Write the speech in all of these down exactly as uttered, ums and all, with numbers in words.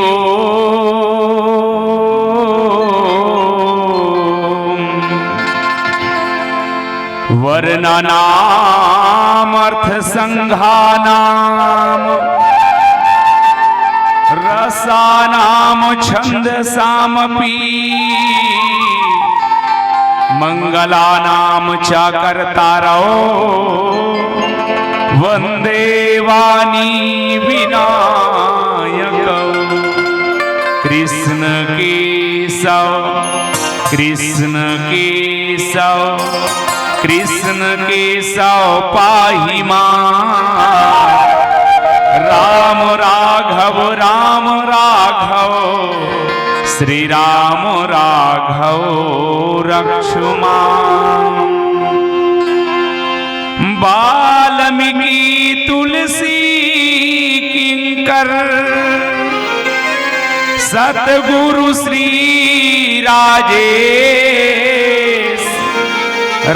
ॐ। वर्णानामर्थसङ्घानां रसानां छन्दसामपि मङ्गलानां चाकर्तारौ वन्दे वाणी विनायकौ। कृष्ण केशव, कृष्ण केशव, कृष्ण केशव पाहि मां। राम राघव, राम राघव, श्री राम राघव रक्षु मां। वाल्मीकि तुलसी किंकर सतगुरु श्री राजेश,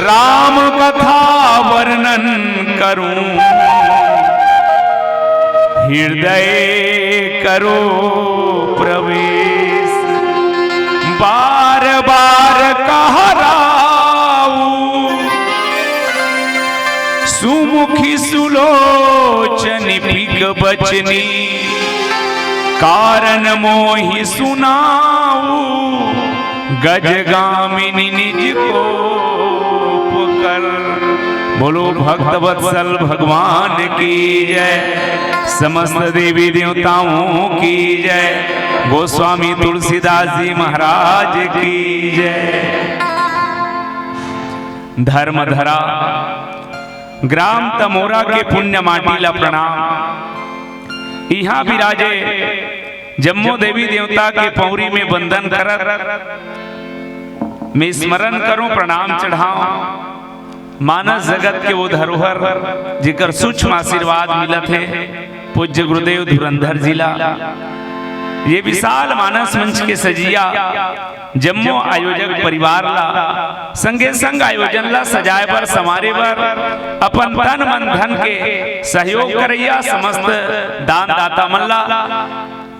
राम कथा वर्णन करूं, हृदय करो प्रवेश। बार बार कहराऊ, सुमुखी सुलोचनी पिक बचनी, कारण मोहि सुनाऊ, गजगामिनी निज कोप कर। बोलो भक्त वत्सल भगवान की जय, समस्त देवी देवताओं की जय, गोस्वामी तुलसीदास जी महाराज की जय। धर्मधरा ग्राम तमोरा के पुण्य माटी ला प्रणाम। इहाँ विराजे जम्मो देवी देवता के पौरी में वंदन करत में स्मरण करूं, प्रणाम चढ़ाऊं। मानस जगत के वो धरोहर जेकर सूक्ष्म आशीर्वाद मिलत हे पूज्य गुरुदेव धुरंधर जी ला। ये विशाल मानस मंच के सजिया जम्मो आयोजक परिवार ला, संगे संग आयोजन ला सजाए बर, संवारे बर, अपन तन मन धन के सहयोग करइया समस्त दानदाता मन ला,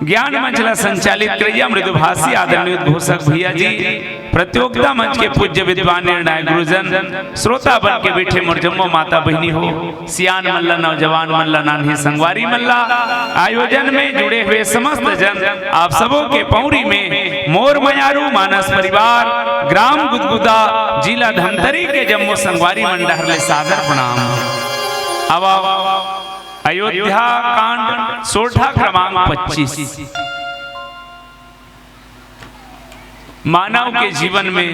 ज्ञान मंच ला संचालित करइया मृदुभाषी आदरणीय उद्घोषक भैया जी, प्रतियोगिता मंच के पूज्य विद्वान निर्णायक गुरुजन, श्रोता बन के बैठे मोर जम्मो माता बहिनी हो, सियान मन ला, नौजवान मन ला, नान्हे संगवारी मन ला, आयोजन में जुड़े हुए समस्त जन, आप सबो के पौरी में मोर मयारू मानस परिवार, ग्राम गुदगुदा, जिला धमतरी के जम्मो संगवारी मन डहर ले सादर प्रणाम। अब अयोध्या कांड सोरठा क्रमांक पच्चीस। मानव के जीवन में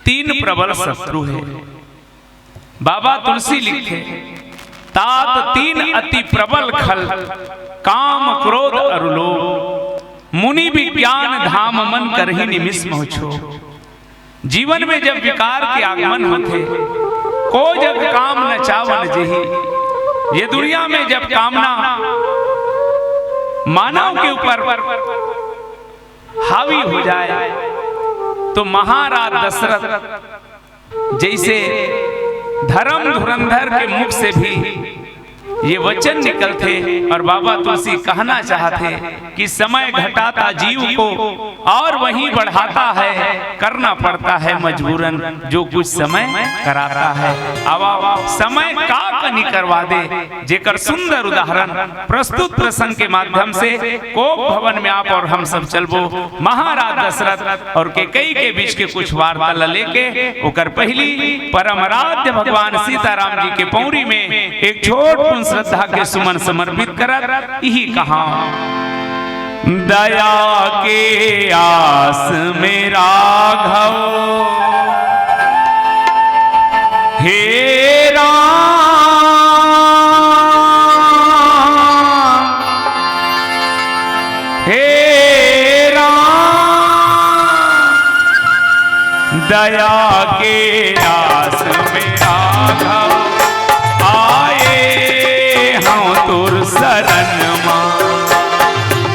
तीन प्रबल शत्रु हे। बाबा तुलसी लिखे, तात तीन अति प्रबल खल, काम, क्रोध अरु लोभ। मुनि विज्ञान धाम मन करही निमिष मोह छोभ। जीवन में जब विकार के आगमन होथे, को जग काम न चावन जेही। ये दुनिया में जब कामना मानव के ऊपर हावी हो जाए, तो महाराज दशरथ जैसे धर्म धुरंधर के मुख से भी ये वचन निकलथे और बाबा तुलसी कहना चाहथे कि समय घटाता जीव को और वहीं बढ़ाता है, करना पड़ता है मजबूरन जो कुछ समय कराता है। अब समय का कनी करवा दे, जेकर सुंदर उदाहरण प्रस्तुत प्रसंग के माध्यम से कोप भवन में आप और हम सब चलबो। महाराज दशरथ और केकई के बीच के कुछ वार्ता ला लेके ओकर पहली परम आराध्य भगवान सीताराम जी के पौरी में एक छोट पुन श्रद्धा के सुमन समर्पित करत इही कहा। दया के आस में राघव, हे राम, हे राम, दया के आस में राघव, आए हम तोर शरण मा।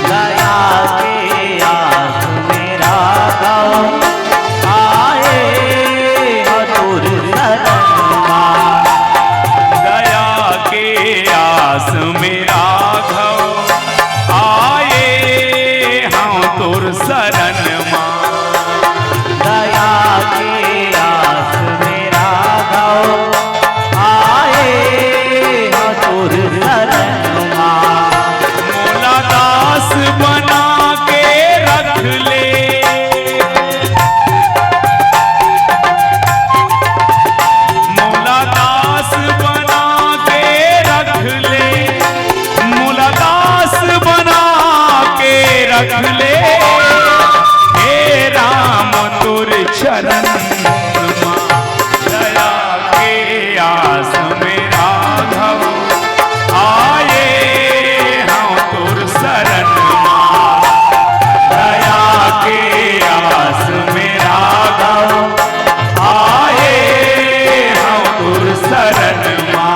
दया के आस में राघव, आए हम तोर शरण मा। दया के आस में राघव, आए रख ले हे राम तोर चरण मा, दया के आस में राघव आए हंव तोर शरण मा, दया के आस में राघव आए हंव तोर शरण मा।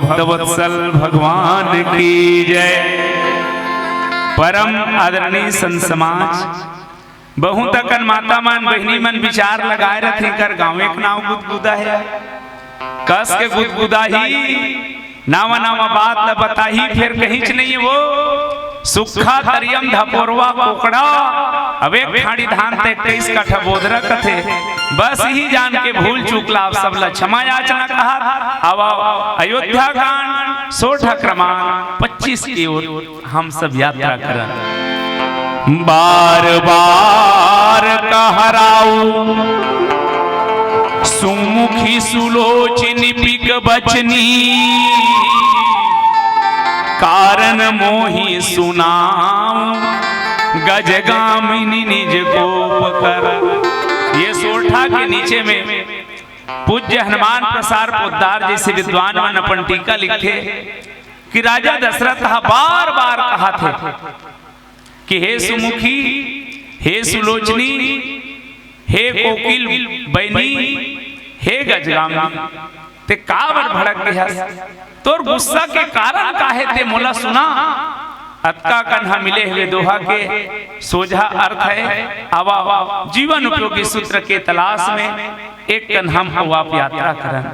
भक्तवत्सल भगवान की जय। परम आदरणीय संत समाज, बहुत अकन माता मन, बहिनी मन विचार लगाए रथे, कर गाँव एक नाव गुदगुदा हे, कस के गुदगुदा ही, नावा नावा बात ल बताही, फेर कहीच नहीं हे वो। सुक्खा तरियम धपोरवा कोकड़ा, अब एक ठाड़ी धान ते इक्कीस कठा बोधरा कथे। बस इही जान के भूल चूक ला आप सब ला क्षमा याचना कहा। अब अयोध्या कांड सोरठा क्रमांक पच्चीस की ओर हम सब यात्रा करन। बार बार कहराऊ सुमुखी सुलोचनी पिक बचनी, कारण मोहि सुनाऊं गजगामिनी निज कोप कर। ये सोरठा के नीचे में पूज्य हनुमान प्रसाद पोद्दार जैसे विद्वान मन अपन टीका लिखथे कि राजा दशरथ ह बार बार कहा थे कि हे सुमुखी, हे सुलोचनी, हे कोकिल बहिनी, हे गजगामिनी, ते काबर भड़क गे हस? तोर गुस्सा के कारण का हे, ते मोला सुना। अतका कन्हा मिले हुए दोहा के सोझा अर्थ हे। आवा, जीवन उपयोगी सूत्र के तलाश में एक कन्हा हम आप यात्रा करन।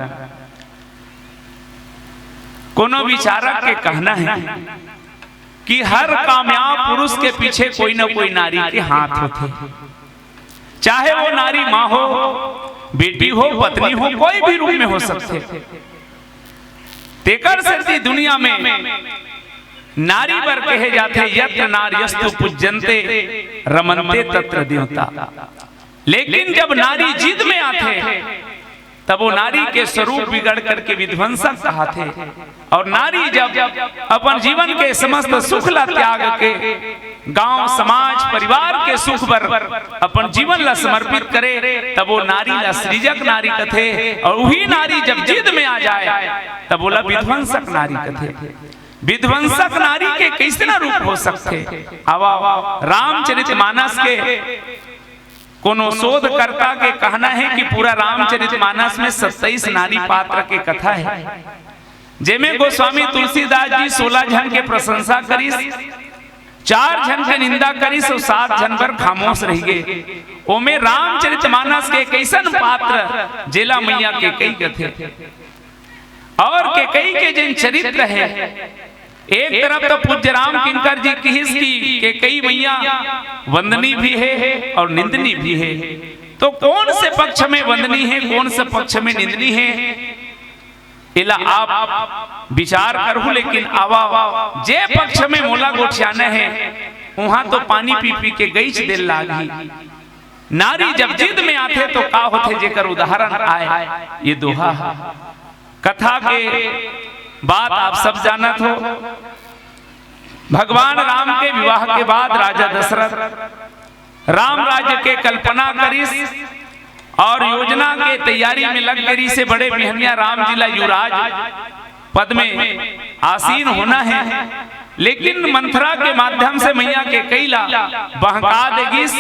कोनो विचारक के कहना हे कि हर कामयाब पुरुष के पीछे कोई न कोई नारी के हाथ होथे, चाहे वो नारी माँ हो, बेटी हो, पत्नी हो, कोई भी रूप में हो सकथे। तेकर सेती दुनिया में नारी बर कहे जाथे, यत्र नार्यस्तु पूज्यन्ते रमन्ते तत्र देवता। लेकिन जब नारी जिद में आथे, तब वो नारी के स्वरूप बिगड़ करके विध्वंसक कहाथे। और नारी जब अपन जीवन के समस्त सुख ला त्याग के गांव, समाज, परिवार के सुख बर अपन जीवन ला समर्पित करे, तब वो नारी ला सृजक नारी कथे। और वही नारी जब जिद में आ जाए, तब ओला विध्वंसक नारी कथे। विध्वंसक नारी के कइसना रूप हो सकथे? आवा, रामचरित मानस के कोनो शोधकर्ता के कहना हे कि पूरा रामचरित मानस में सत्ताईस नारी पात्र के कथा हे, जेमे गोस्वामी तुलसीदास जी सोलह झन के प्रशंसा करिस, चार झन के निंदा करिस अउ सात झन बर खामोश रहि गे। ओमे रामचरित मानस के कइसन पात्र, जेला मैया केकई कथे, और केकई के जेन चरित्र हे, एक तरफ तो पूज्य राम किंकर जी किहिस कि केकई मैया वंदनी भी हे और निंदनी भी हे, तो कौन से पक्ष में वंदनी हे, कौन से पक्ष में निंदनी हे, एला आप विचार करहू। लेकिन आवा, जे पक्ष में मोला गोठियाना हे, उहां तो पानी पी पी के गईच देर लागही। नारी जब जिद में आथे तो का होथे, जेकर उदाहरण आय ये दोहा ह। कथा के बात आप सब जानत हो। भगवान राम के विवाह के बाद राजा दशरथ राम राज्य के कल्पना करिस और योजना के तैयारी में लग गे रिहिसे। बड़े बिहनिया राम जी ला युवराज पद में आसीन होना हे, लेकिन मंथरा के माध्यम से मैया केकई ला बहका दे गिस,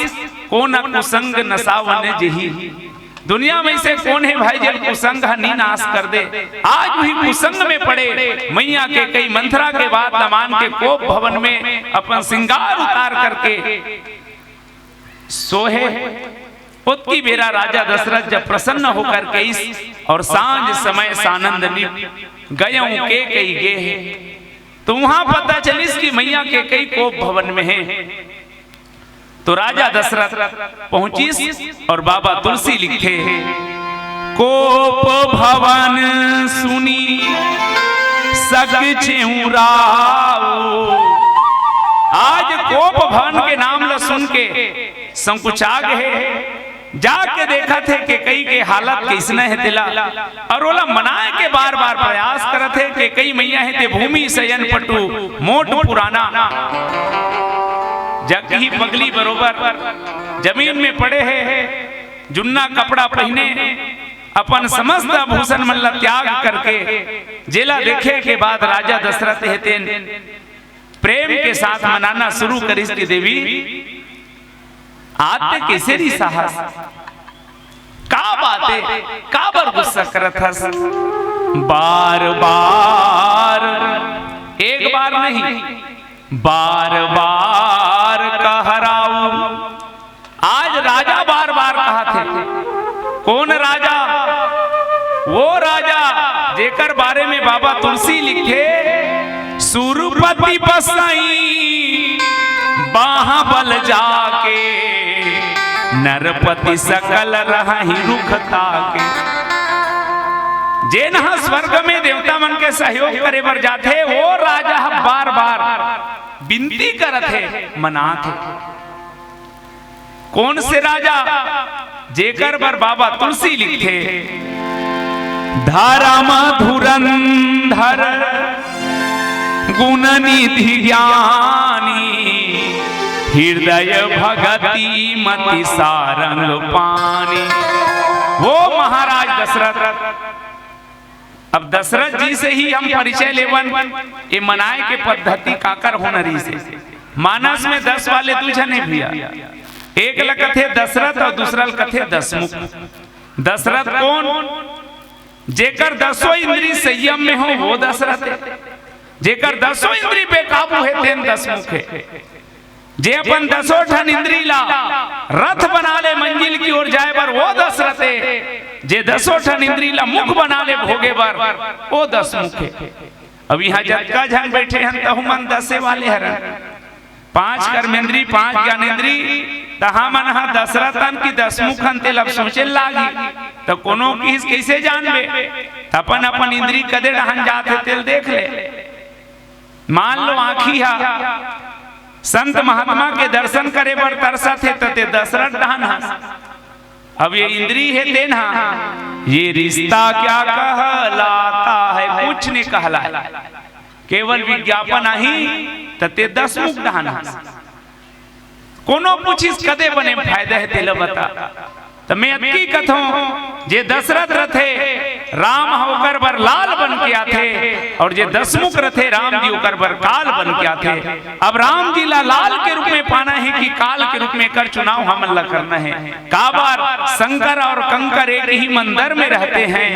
को न कुसंग नसावन जेही। दुनिया में से कोन हे भाई, जेल कुसंग ह नी नाश कर दे। आज वही कुसंग में पड़े मैया केकई मंथरा के बात ल मान के कोप भवन में अपन श्रृंगार उतार करके सोहे। ओतकी बेरा राजा दशरथ जब प्रसन्न होकर के इस और सांझ समय सानंद निप गयं केकई गे हे, तो वहां पता चलिस कि मैया केकई कोप भवन में हे। तो राजा दशरथ पहुंचिस और बाबा तुलसी लिखे, कोप भवन सुनी सक छेउ राऊ। आज कोप भवन के नाम ल सुन के संकुचा गे हे। जाके देखत हे केकई के हालत कइसने हे तेला, और ओला मनाए के बार-बार प्रयास करत हे। केकई मैया हे ते भूमि शयन पटु मोट पुराना, जग ही पगली बरोबर जमीन में पड़े हे, जुन्ना कपड़ा पहिने, अपन समस्त आभूषण मन ला त्याग करके, जेला देखे के बाद राजा दशरथ हे तेन प्रेम के साथ मनाना शुरू करिस कि देवी, आज ते कइसे रिहिस हस? का बात हे? काबर गुस्सा करत हस? बार बार, एक बार नहीं, बार बार कहराऊ। आज राजा बार बार कहत हे। कोन राजा? वो राजा जेकर बारे में बाबा तुलसी लिखे, सुरपति बसई बाह बल जाके, नरपति सकल रहहि रुख ताके। जेन ह स्वर्ग में देवता मन के सहयोग करे बर जाथे, वो राजा ह बार बार बिनती करत हे, मनात हे। कोन से राजा? जेकर बर बाबा तुलसी लिखथे, धरम धुरंधर गुण निधि ज्ञानी, हृदय भगति मति सारंग पानी। वो महाराज दशरथ। अब दशरथ जी से ही हम परिचय लेवन, ये मनाए के पद्धति काकर होना रहिसे। मानस में दस वाले दू झन हे भैया, एक ल कथे दशरथ अउ दूसरा ल कथे दसमुख। दशरथ कोन? जेकर दसों इंद्री संयम में हो, वो दशरथ हे। जेकर दसों इंद्री बेकाबू हे, तेन दसमुख हे। जे अपन दसों ठन इंद्री ला रथ बना ले मंजिल की ओर जाए बर, वो दशरथ हे। जे दसों ठन इंद्री ला मुख बना ले भोगे बर, वो दसमुख हे। अब इहाँ जतका झन बइठे हन, तहू मन दसे वाले हरन। पांच कर्मेंद्री, पांच ज्ञानेंद्री, त हमन ह दशरथ हन कि दसमुख हन, तेला अब सोचे ल लागही। त कोनो किहिस, कइसे जानबे? त अपन अपन इंद्री कदे डहन जात हे, तेला देख ले। मान लो आँखी ह संत महात्मा के दर्शन करे बर तरसत हे, त ते दशरथ डहन हस। अब ये इंद्री हे तेन ह, ये रिश्ता क्या कहलाता है, कुछ नहीं कहलाए, केवल विज्ञापन आही, त ते दसमुख डहन हस। कोनो पूछिस कदे बने फायदा हे, तेला बता। त मैं अतकी कथों, जे दशरथ रथे, राम ह ओकर बर लाल बन के आथे, अउ जे दसमुख रथे, राम जी ओकर बर काल बन के आथे। अब राम जी ला लाल के रूप में पाना हे कि काल के रूप में, एकर चुनाव हमन ला करना हे। काबर शंकर और कंकर एक ही मंदिर में रहते हैं,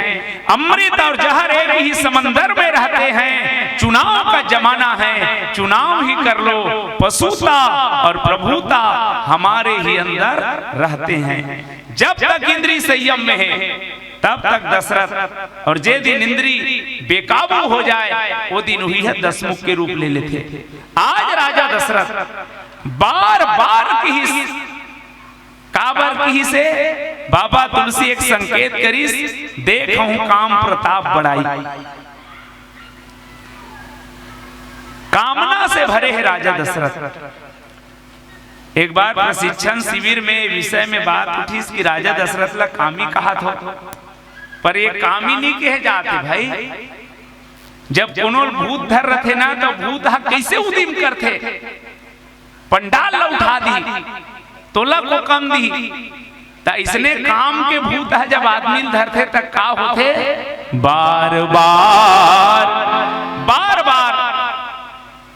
अमृत और जहर एक ही समंदर में रहते हैं। चुनाव का जमाना है, चुनाव ही कर लो। पशुता और प्रभुता हमारे ही अंदर रहते हैं। जब तक इंद्री संयम में है, तब तक दशरथ, और जे दिन इंद्री बेकाबू हो जाए, वो दिन उही ह दसमुख के रूप ले लेथे। आज राजा दशरथ बार बार किहिस, काबर किहिसे? बाबा तुलसी एक संकेत करिस, देखहूं काम प्रताप बड़ाई। कामना से भरे हे राजा दशरथ। एक बार प्रशिक्षण शिविर में विषय में बात उठिस कि राजा दशरथ ला कामी कहत हो, पर ये कामी नहीं कहे जाते भाई। जब कोनो भूत धर रथे ना, तो भूत ह कइसे उदिम करथे? पंडाल ला उठा दी, तोला को कम दी। त इसने काम के भूत ह जब आदमी ल धरथे, त का होथे? बार बार, बार बार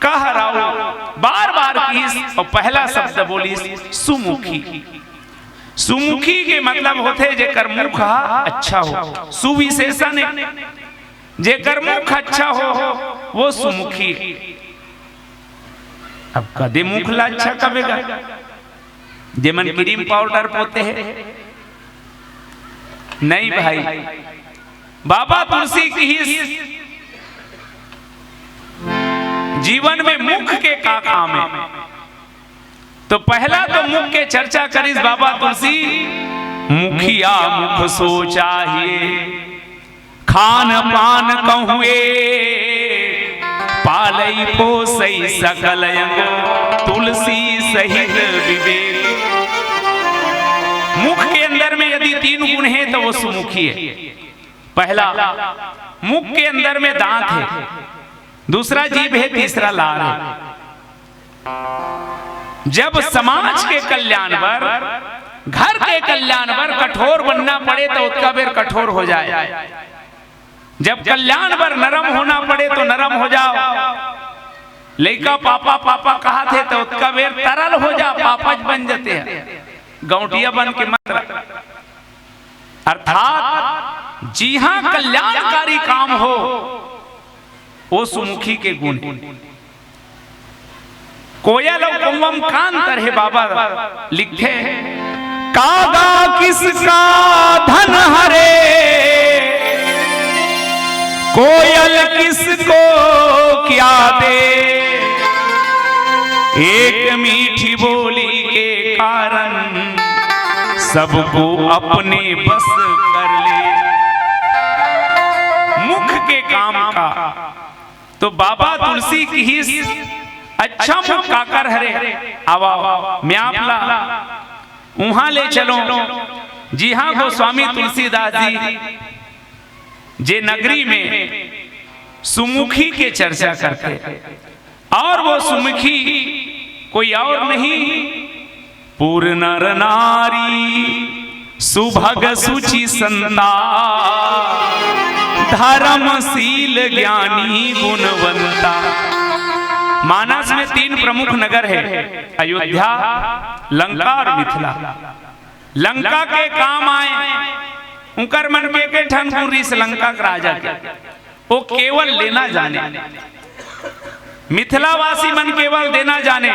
कहराऊ, बार बार किहिस, अउ पहला शब्द बोलिस सुमुखी। सुमुखी के मतलब होथे जेकर मुख ह अच्छा हो, सुविशेषण हे। जेकर मुख अच्छा हो, वो सुमुखी हे। अब कदे मुख ला अच्छा कबे गा? जेमन क्रीम पाउडर पोते हे, नहीं भाई। बाबा तुलसी किहिस, जीवन में मुख के का काम हे? तो पहला तो मुख के चर्चा करिस बाबा तुलसी, मुखिया मुख सो चाहिए, खान पान कहूँ एक, पालई पोसई सकल अंग, तुलसी सहित विवेक। मुख के अंदर में यदि तीन गुण हे, तो वो सुमुखी हे। पहला, मुख के अंदर में दांत हे, दूसरा जीभ हे, तीसरा लार हे। जब समाज के कल्याण बर, घर के कल्याण बर कठोर बनना पड़े, तो ओतका बेर कठोर हो जाए। जब कल्याण बर नरम होना पड़े, तो नरम हो जाओ। लइका पापा पापा कहत हे, तो ओतका बेर तरल हो जा, पापा बन जाते हैं, गौंटिया बन के मत रह। अर्थात जिहां कल्याणकारी काम हो, वो सुमुखी के गुण हे। कोयल अउ कौवम का अंतर हे, बाबा लिखथे, कागा किसका धन हरे, कोयल किसको क्या दे, एक मीठी बोली के कारण सबको अपने बस कर ले। मुख के काम का तो बाबा तुलसी किहिस, अच्छा मुख काकर हरे? आवा, मैं आप ला उहां ले चलों, जिहां गोस्वामी तुलसीदास जी जे नगरी में सुमुखी के चर्चा करथे, और वो सुमुखी कोई और नहीं, पूर्ण नर नारी सुभग सुचि संता, धर्मशील ज्ञानी गुणवंता। मानस में तीन प्रमुख नगर हे, अयोध्या, लंका और मिथिला। लंका के काम आय, उंकर मन के के ठन गुण रिहिस लंका के राजा के, वो केवल लेना जाने। मिथिला वासी मन केवल देना जाने,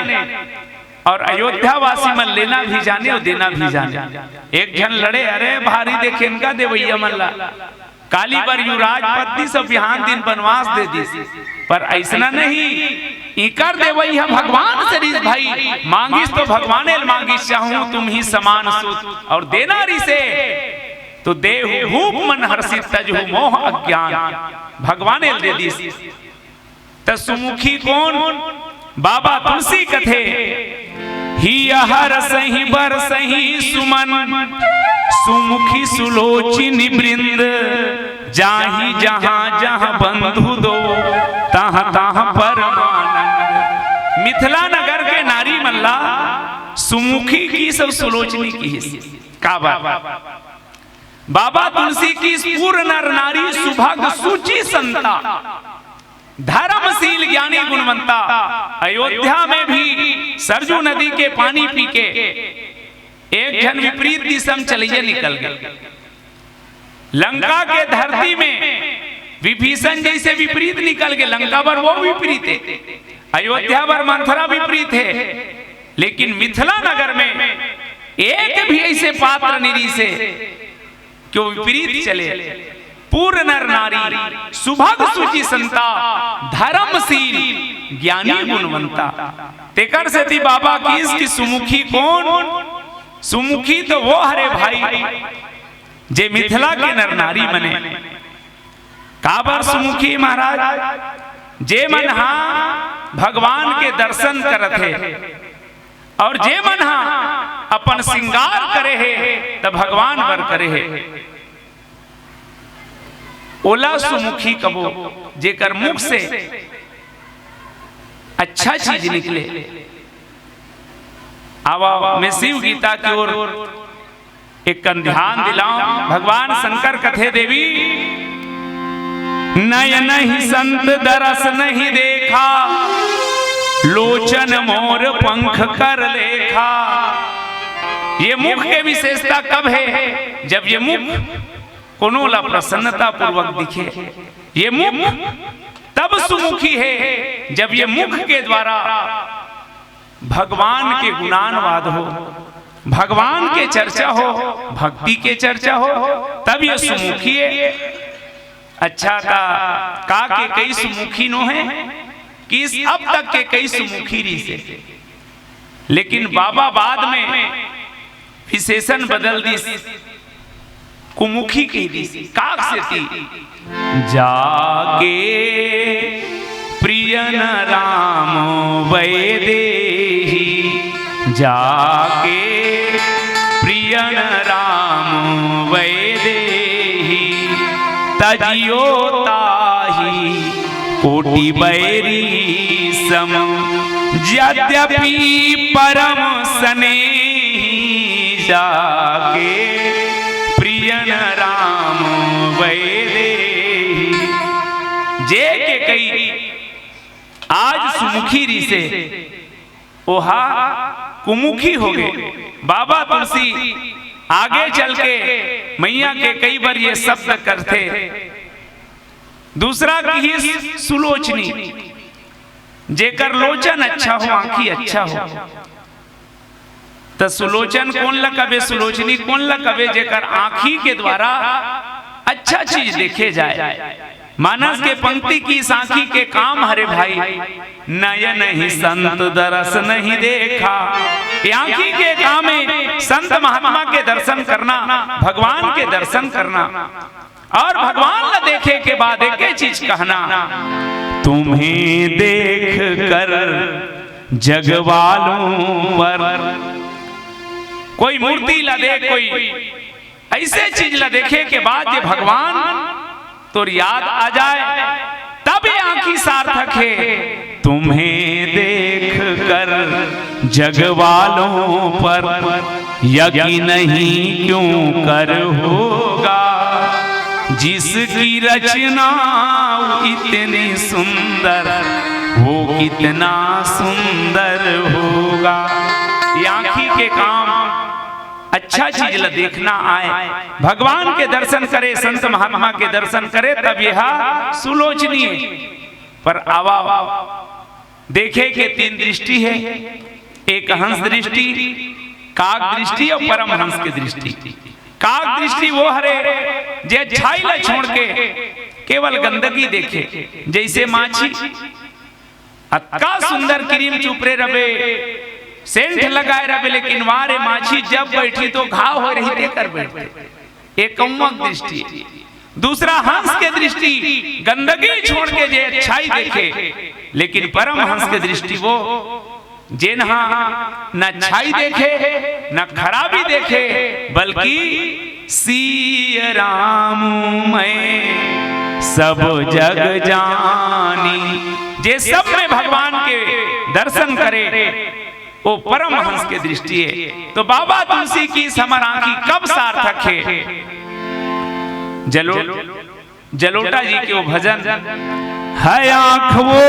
और अयोध्या वासी मन लेना भी जाने और देना भी जाने। एक झन लड़े, अरे भारी देखेन का देवइया मन ला, काली बर युवराज पद दिस अउ बिहान दिन बनवास दे दिस, पर अइसना नहीं, इंकर देवई ह भगवान से रिहिस भाई, मांगिस तो भगवाने ल मांगिस, चाहूं तुम्हीं समान सुत, और देना रिहिसे तो देहु भूप मन हरषित, तजहु मोह अज्ञान, भगवाने ल दे दिस। त सुमुखी कोन? बाबा तुलसी कथे, हिय हरषहि बरषहि सुमन, सुमुखी सुलोचिनी वृंद, जाहि जहां जहां बंधु दो, तहां तहां परमानंद। मिथिला नगर के नारी मन ला सुमुखी किहिस अउ सुलोचिनी किहिस। काबर? बाबा तुलसी किहिस पूर्ण नर नारी सुभग सुचि संता, धर्मशील ज्ञानी गुणवंता। अयोध्या में भी सरजू नदी के पानी पी के एक झन विपरीत दिशा में चलइया निकल गे। लंका के धरती में विभीषण जइसे विपरीत निकल गे, लंका बर वो विपरीत हे, अयोध्या बर मंथरा विपरीत हे, लेकिन मिथिला नगर में एक भी अइसे पात्र नइ रिहिसे कि वो विपरीत चले। पूर्ण नर नारी सुभग सुचि संता, धर्मशील ज्ञानी गुणवंता। तेकर सेती बाबा किहिस कि सुमुखी कोन? सुमुखी तो वो हरे भाई, जे मिथिला के नर नारी मन हे। काबर सुमुखी महाराज? जे मन हा भगवान के दर्शन करत हे, और जे मन हा अपन श्रृंगार करे हे, त भगवान बर करे हे, ओला सुमुखी कबो, जेकर मुख से अच्छा चीज निकले। आवा, मैं शिव गीता की ओर एक कन ध्यान दिलाओं। भगवान शंकर कथे, देवी, नयनहि संत दरस नहीं देखा, लोचन मोर पंख कर लेखा। ये मुख के विशेषता कब हे? जब ये मुख कोनो ला प्रसन्नता पूर्वक दिखे। ये मुख तब सुमुखी हे, जब ये मुख के द्वारा भगवान के गुणानुवाद हो, भगवान के चर्चा हो, भक्ति के चर्चा हो, तब ये सुमुखी हे। अच्छा, त का के कई सुमुखी नो हे? किहिस अब तक के कई सुमुखी रिहिसे, लेकिन बाबा बाद में विशेषण बदल दिस, कुमुखी कहि दिस। काक सेती? जाके प्रियन राम वैदेही, जाके प्रियन राम वैदेही, तजियो ताहि कोटि बैरी सम, यद्यपि परम स्नेही, जाके प्रियन राम वैदेही। जे के कई आज सुमुखी रिहिसे, ओहा कुमुखी होगे। बाबा तुलसी आगे चल के मैया केकई बर ये शब्द करथे। दूसरा किहिस सुलोचनी, जेकर लोचन अच्छा हो, आँखी अच्छा हो। त सुलोचन कोन ल कबे, सुलोचनी कोन ल कबे, जेकर आँखी के द्वारा अच्छा चीज देखे जाए। मानस के पंक्ति किहिस, आँखी के काम हरे भाई, नयन ही संत दरस नहीं देखा। ये आँखी के काम हे संत महात्मा के दर्शन करना, भगवान के दर्शन करना। और भगवान ला देखे के बाद एके चीज कहना, तुम्हें देख कर जग वालों पर। कोई मूर्ति ला देख, कोई ऐसे चीज ला देखे के बाद जे भगवान तोर याद आ जाए, तब ये आँखी सार्थक हे। तुम्हें देख कर जग वालों पर यकीन नहीं क्यों कर होगा, जिसकी रचना इतनी सुंदर, वो कितना सुंदर होगा। ये आँखी के काम, अच्छा चीज ला देखना आए, भगवान के दर्शन करे, संत महात्मा के दर्शन करे, तब ये सुलोचनी हे। पर आवा, देखे के तीन दृष्टि हे, एक हंस दृष्टि, काक दृष्टि और परमहंस के दृष्टि। काक दृष्टि वो हरे जे अच्छाई ला छोड़ के केवल गंदगी देखे, जैसे माछी। अतका सुंदर क्रीम चुपरे रबे, सेंट लगाए रबे, लेकिन वा रे माछी जब बैठी तो घाव होय रहिथे कर बैठथे। ये कौवक दृष्टि। दूसरा हंस के दृष्टि, गंदगी छोड़ के जे अच्छाई देखे, लेकिन परमहंस के दृष्टि वो जेन हा न अच्छाई देखे, न खराबी देखे, बल्कि सीय राम मैं सब जग जानी, जे सब में भगवान के दर्शन करे, वो परमहंस के दृष्टि हे। तो बाबा तुलसी किहिस हमर आँखी कब सार्थक हे? जलो जलोटा जी के वो भजन, है आँख वो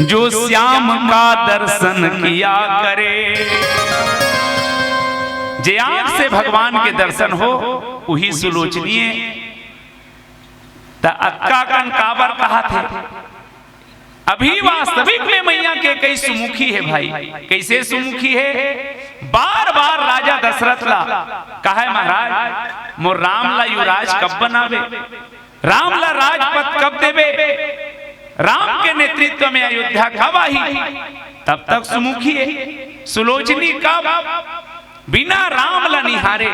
जो श्याम का दर्शन किया करे। जे आँख से भगवान के दर्शन हो, वही सुलोचनीय। त अतका कन काबर कहाथे? अभी वास्तविक में मैया केकई सुमुखी हे भाई। कैसे सुमुखी हे? बार बार राजा दशरथ ला कहे, महाराज, मोर राम ला युवराज कब बनाबे? राम ला राजपद कब देबे? राम के नेतृत्व में अयोध्या कब आही? तब तक सुमुखी हे। सुलोचनी कब? बिना राम ला निहारे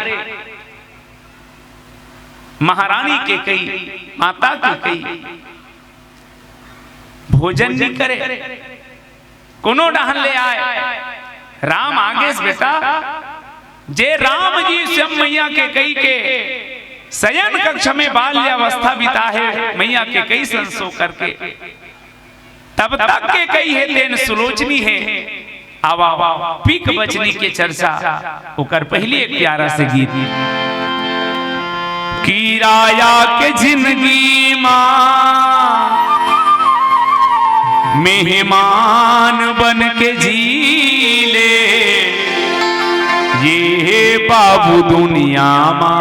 महारानी केकई, माता केकई भोजन नइ करे, कोनो डहन ले आय। राम आगेस बेटा, जे राम जी स्वयं मैया केकई के शयन कक्ष में बाल्यावस्था बिताहे, मैया केकई संसो करके, तब तक केकई हे तेन सुलोचनी हे। आवा, पीक बचनी के चर्चा ओकर पहिली एक प्यारा से गीत। किराया के जिंदगी मा मेहमान बन के जी ले, ये बाबू दुनिया मा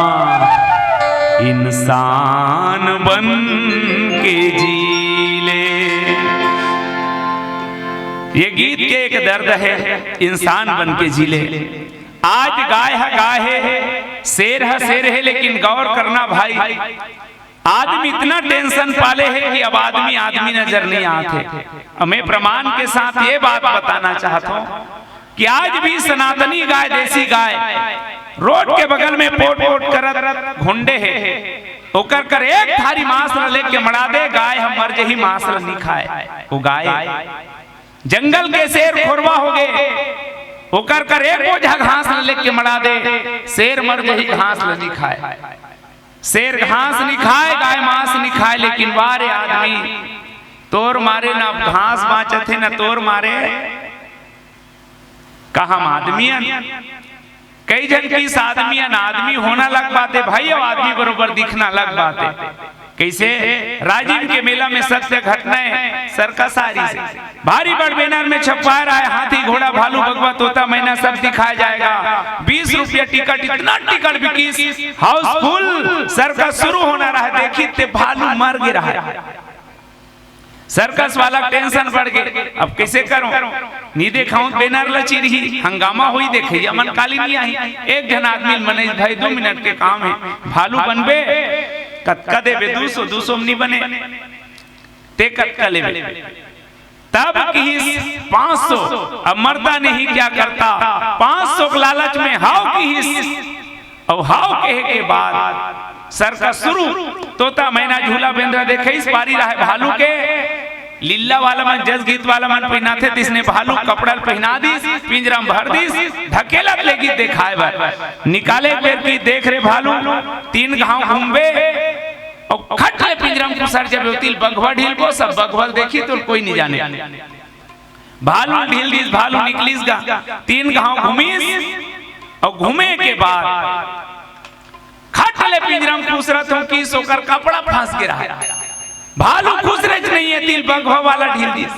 इंसान बन के जी ले। ये गीत के एक दर्द हे, इंसान बन के जी ले। आज गाय ह गाय हे, शेर ह शेर हे, लेकिन गौर करना भाई, आदमी इतना टेंशन पाले हे कि अब आदमी आदमी नजर नइ आत हे। अउ मैं प्रमाण के साथ ये बात बताना चाहत हूँ कि आज भी सनातनी गाय, देसी गाय रोड के बगल में पोट पोट करत घोंडे हे, ओकर कर एक थारी मांस ल लेके मड़ा दे, गाय ह मर जही, मांस ल नइ खाय। वो गाय जंगल के शेर खोरवा होगे, ओकर कर एक बोझा घास ल लेके मड़ा दे, शेर मर जही, घास ल नइ खाय। शेर घास नइ खाय, गाय मांस नइ खाय, लेकिन वा रे आदमी, तोर मारे ना घास बांचत हे, ना तोर मारे का हम आदमी अन। कई झन किस आदमी अन आदमी होना लग बाते भाई, अउ आदमी बरोबर दिखना लग बाते। कइसे? राजिम के मेला में सत्य घटनाएं सर्कस आ रहिस हे। भारी बड़ बैनर में छपवाय रहिस हे, हाथी, घोड़ा, भालू, बघवा, तोता, मैना सब दिखाया जाएगा। बीस रुपया टिकट, इतना टिकट बिकिस, हाउसफुल। सर्कस शुरू होना रहिस, देखिस ते भालू मर गे रहिस। सर्कस वाला के टेंशन बढ़ गे, अब कइसे करंव? नी देखावंव त बैनर ल चिरही, हंगामा होही, देखइया मन काली नी आही। एक झन आदमी ल मनइस, भाई, दू मिनट के काम हे, भालू बनबे, कतका देबे? दू सौ, दू सौ म नी बने, ते कतका लेबे? तब किहिस, पाँच सौ। अब मरता नहीं क्या करता, पाँच सौ के लालच में हाव किहिस। अउ हाव कहे के बाद सर्कस शुरू। तोता, मैना, झूला, बेंदरा देखइस, पारी रहिस भालू के। लीला वाला मन, जस गीत वाला मन पहिनाथे, तइसने भालू कपड़ा ल पहिना दिस, पिंजरा म भर दिस, ढकेलत ले गिस देखाय बर। निकाले के बेर किहिस, देख रे भालू, तीन घांव घूमबे, अउ खट ले पिंजरा म खुसर जाबे, ओती ले बघवा ढीलबो, सब बघवा ल देखही, तोला कोई नी जाने। भालू ढील दिस, भालू निकलिस गा, तीन घांव घूमिस, अउ घूमे के बाद खट ले पिंजरा म खुसरत हों किहिस, ओकर कपड़ा फंस गे रहिस। भालू खुसरेच नहीं, एती ले बघवा वाला ढील दिस।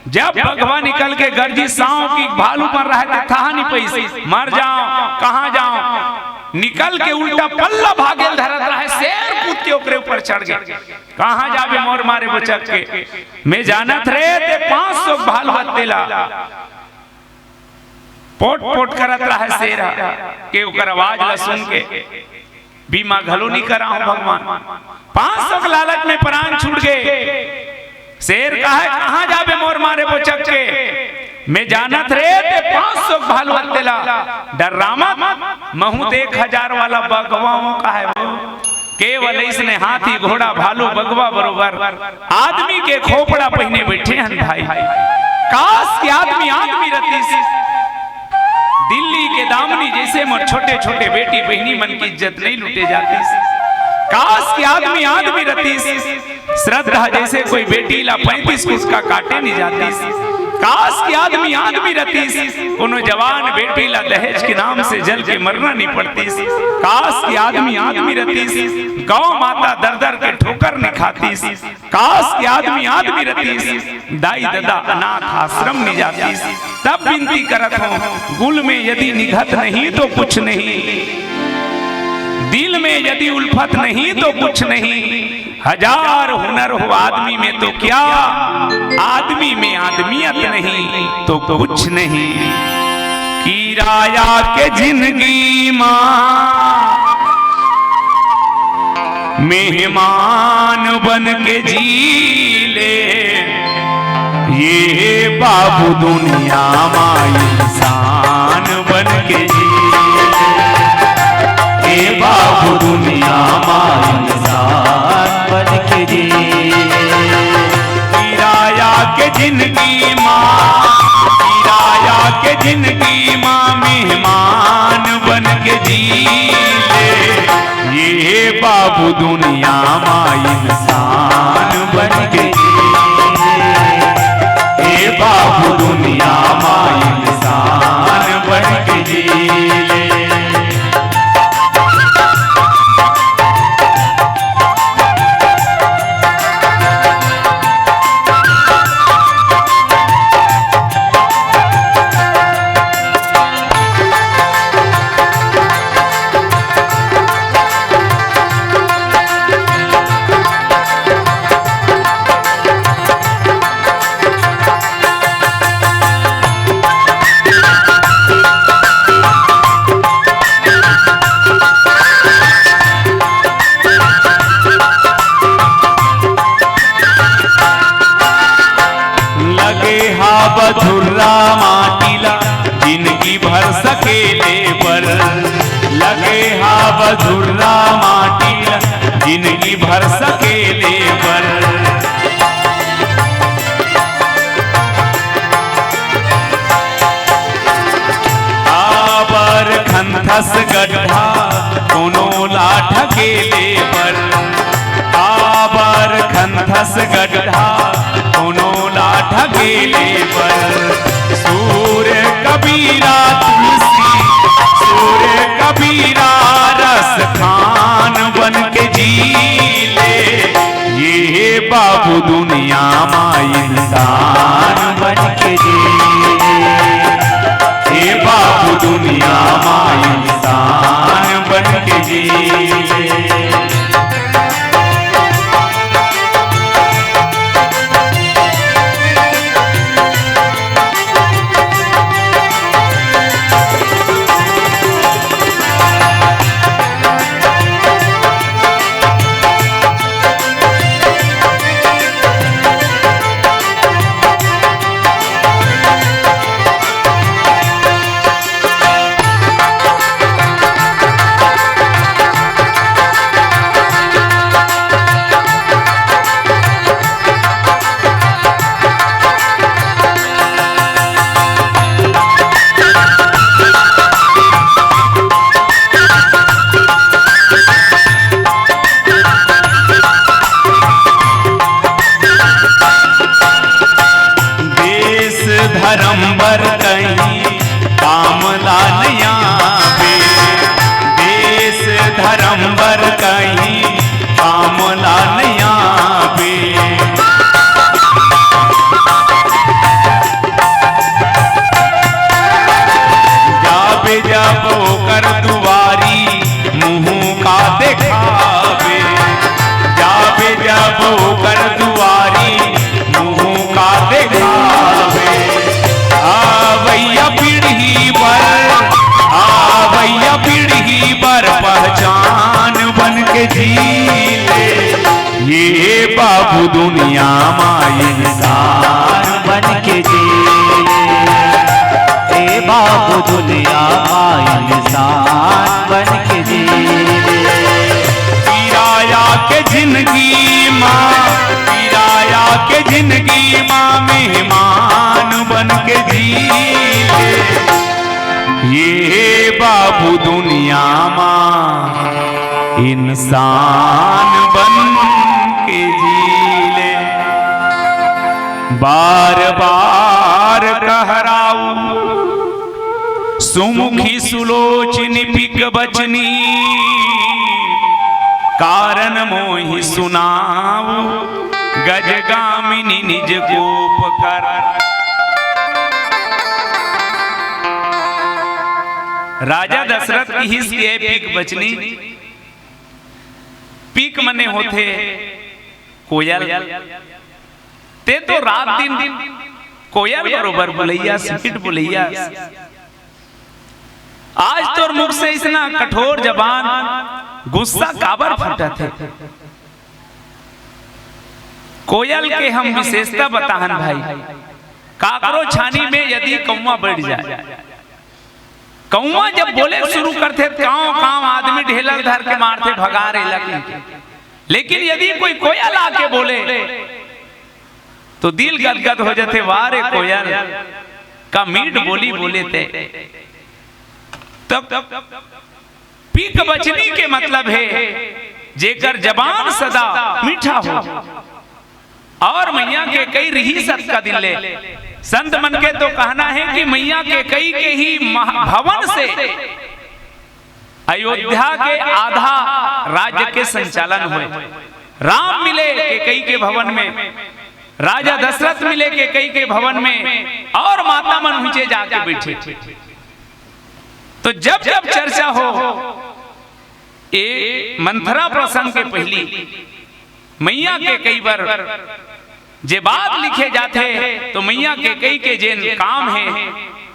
जब बघवा निकल के गरजिस, सांव किहिस, भालू मर रहिस ते थाह नी पइस, मर जांव, कहां जांव? निकल के उल्टा पल्ला भागे ल धरत रहिस, शेर कूद के ओकरे ऊपर चढ़ गे। कहां जाबे मोर मारे बोचक के? मैं जानत रे ते पाँच सौ भालू हत्ते ला। पोट पोट करत रहिस शेर ह के ओकर आवाज ला सुन के बीमा घलो नी कराहूं भगवान। पाँच सौ के लालच में प्राण छूट गे। शेर कहे, कहां जाबे मोर मारे बोचक के? मैं जानत रे ते पाँच सौ भालू हत्ते ला। डर्रा मत, महूं ते एक हजार वाला बघवा हों, कहे वो। केवल अइसने हाथी, घोड़ा, भालू, बघवा बरोबर आदमी के खोपड़ा पहिने बइठे हन भाई। काश कि आदमी आदमी रतिस। दिल्ली के दामिनी जइसे मोर छोटे छोटे बेटी बहिनी मन के इज्जत नइ लूटे जातिस। काश कि आदमी आदमी रतिस। श्रद्धा जइसे कोई बेटी ला पैंतीस कुटका काटे नी जातिस। काश कि आदमी आदमी रतिस। कोनो जवान बेटी ला दहेज के नाम से जल के मरना नी पड़तिस। काश कि आदमी आदमी रतिस। गौ माता दर दर के ठोकर नी खातिस। काश कि आदमी आदमी रतिस। दाई ददा अनाथ आश्रम नी जातिस। तब बिनती करत हों, गुल में यदि निघत नहीं तो कुछ नहीं, दिल में यदि उल्फत नहीं तो कुछ नहीं, हजार हुनर हो आदमी में तो क्या, आदमी में आदमियत नहीं तो कुछ नहीं। किराया के जिंदगी मा मेहमान बन के जी ले, ये बाबू दुनिया मा इंसान बन के जी ले, ये बाबू दुनिया मा इंसान बन के जी ले। किराया के जिंदगी मा, किराया के जिंदगी मा मेहमान बन के जी ले। ये बाबू दुनिया मा इंसान बन के जी ले। ये बाबू दुनिया मा इंसान बन के जी ले। लगे हाव धुर्रा माटी ला जिंदगी भर सकेले बर, लगे हाव धुर्रा माटी ला जिंदगी भर सकेले बर। काबर खनथस गड्ढा कोनो ला ढकेले बर, काबर खनथस गड्ढा कोनो ला ढकेले बर। सूर कबीरा तुलसी, सूर कबीरा रस खान बन के जी ले। बाबू दुनिया मा इंसान बन के जी ले, हे बाबू दुनिया मा इंसान बन के जी ले। देश धर्म बर कहीं काम ला नइ आवे, देश धर्म बर कहीं काम ला नइ आवे। जाबे जब ओकर दुआरी, मुँह का देखाबे, जाबे जब ओकर दुआरी, मुँह का देखाबे। आवइया पीढ़ी बर, आवइया पीढ़ी बर पहचान बन के जी ले। ये बाबू दुनिया मा इंसान बन के जी ले, ए बाबू दुनिया मा इंसान बन के जी ले। किराया के जिंदगी मा, किराया के जिंदगी मा मेहमान बन के जी ले। ये बाबू दुनिया मा इंसान बन के जी ले। बार बार कहराऊ सुमुखी सुलोचनी पिक बचनी, कारण मोहि सुनाऊ गजगामिनी निज कोप कर। राजा दशरथ किहिस के पिक बचनी, पिक मने होथे कोयल। ते तो रात दिन कोयल बरोबर बोलइया, स्वीट बोलइया। आज तोर मुख से अइसना कठोर जबान, गुस्सा काबर फूटत हे? कोयल के हम विशेषता बताहन भाई, काकरो छानी में यदि कौवा बैठ जाए, कौवा जब बोले शुरू करथे, त कांव कांव आदमी ढेला ल धर के मारथे, भगा रे लगे। लेकिन यदि कोई कोयल आके बोले, तो दिल गदगद हो जाथे, "वाह रे कोयल, का मीठ बोली बोले ते।" तब पीक बचनी के मतलब हे, जेकर जबान सदा मीठा हो। और मैया कैकई रिहिस अतका दिन ले। संत मन के तो कहना हे कि मैया कैकई के ही महा-, भवन से अयोध्या के आधा राज्य के संचालन होय। राम मिले कैकई के भवन में, राजा दशरथ मिले कैकई के भवन में, और माता मन उहिंचे जाके बैठे। तो जब जब चर्चा हो, ए मंथरा प्रसंग के पहिली मैया कैकई बर जे बात लिखे जाथे, तो मैया कैकई के जेन काम हे,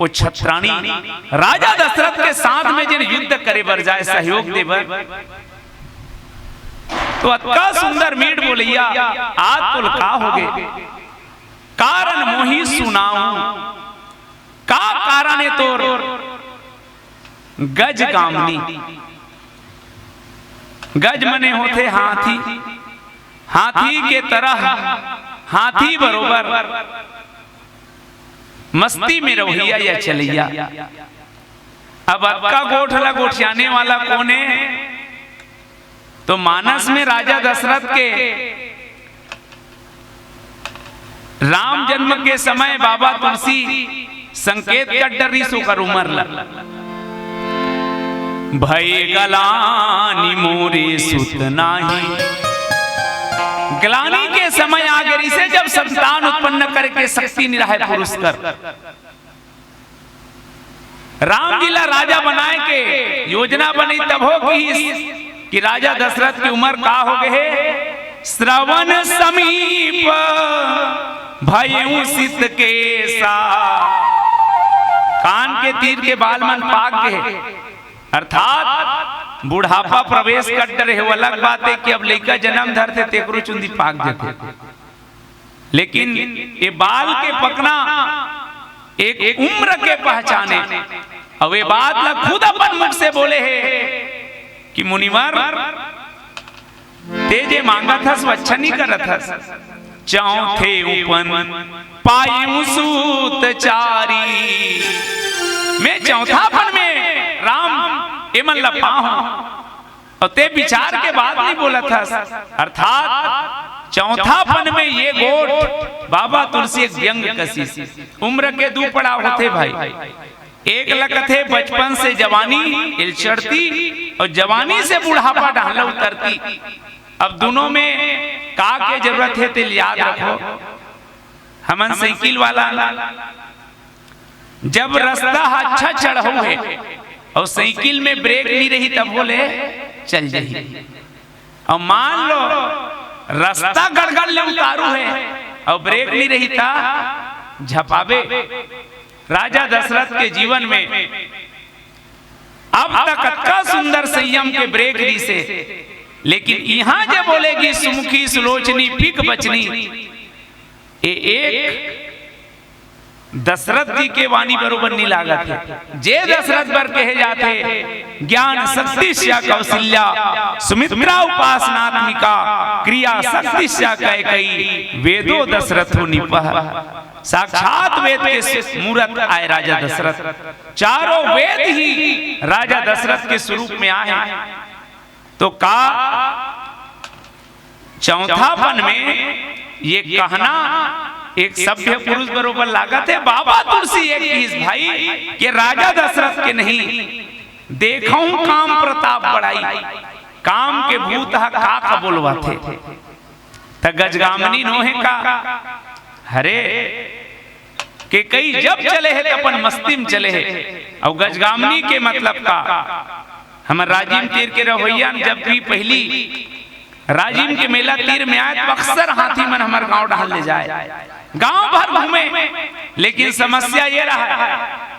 वो छत्राणी, राजा दशरथ के साथ में जेन युद्ध करे बर जाय, सहयोग दे बर, तो अतका सुंदर मीठ बोलइया, आज तोल का होगे? कारण मोहि सुनाऊ, का कारण हे तोर? गजगामिनी, गज मने होथे हाथी, हाथी के तरह, हाथी बरोबर मस्ती में रहइया या चलइया। अब अतका गोठ ला गोठियाने वाला कोन हे? तो मानस में राजा दशरथ के राम जन्म के समय बाबा तुलसी संकेत कर डरिस ओकर उमर ला। भय गलानी मोरे सुत नाही। ग्लानी के समय इसे जब संतान उत्पन्न करे के शक्ति नइ रहय पुरुष कर, राम जी ला राजा बनाए के योजना बनी, तभो किहिस कि राजा दशरथ के उमर का हो गे हे? श्रवण समीप भयउ सित केसा। कान के तीर के बाल मन पाक गे हे, अर्थात बुढ़ापा प्रवेश कर डरे हे। वो अलग बात हे कि अब लइका जन्म धरथे, तेकरो चुंदी पाक जथे। लेकिन ये बाल के पकना एक उम्र के पहचान हे। अउ ये बात ला खुद अपन मुख से बोले हे कि मुनिवर, तें जे मांगत हस, वो अच्छा नइ करत हस। चौथे उपन पायु सूत चारी। मैं चौथापन में राम एमन ला पाहूं। अउ तें विचार के बात नइ बोलत हस। अर्थात चौथापन में ये गोठ बाबा तुलसी एक व्यंग कसिस। उम्र के दू पड़ाव होथे भाई, एक ल कथे बचपन से जवानी, एल चढ़ती, अउ जवानी से बुढ़ापा डहन ल उतरती। अब दूनों में का के जरूरत हे, तेल याद रखो। हमन साइकिल वाला, जब रस्ता ह अच्छा चढ़ऊ हे अउ साइकिल में ब्रेक नइ रही, तब बोले चल जाही। अउ मान लो रस्ता गड़गड़ ले उतारू हे अउ ब्रेक नइ रही, त झपाबे। राजा दशरथ के जीवन में अब तक अतका सुंदर संयम के ब्रेक रिहिसे, लेकिन इहां जे बोले गिस सुमुखी सुलोचनी पीक बचनी, ए एक दशरथ जी के वाणी बरोबर नइ लागत हे। जे दशरथ बर कहे जाथे, ज्ञान शक्तिश्च कौशल्या सुमित्रा उपासनात्मिका, क्रिया शक्तिश्च कैकेयी, वेदो दशरथो नृपः। साक्षात वेद के मूरत आय राजा दशरथ। चारों वेद ही राजा दशरथ के स्वरूप में आय। तो का चौथापन में ये कहना एक सभ्य पुरुष बरोबर लागत हे? बाबा तुलसी एक किहिस भाई के राजा दशरथ के नहीं, देखहूं काम प्रताप बड़ाई। काम के भूत ह का का बोलवाथे। त गजगामिनी नोहे का? हरे, केकई जब चले हे त अपन मस्ती में चले हे। अउ गजगामिनी के मतलब का? हमर राजिम तीर के रहवइया न जब भी पहिली राजिम के मेला तीर में आय, त अक्सर हाथी मन हमर गांव डहर ले जाय, गांव भर घूमे। लेकिन समस्या ये रहय,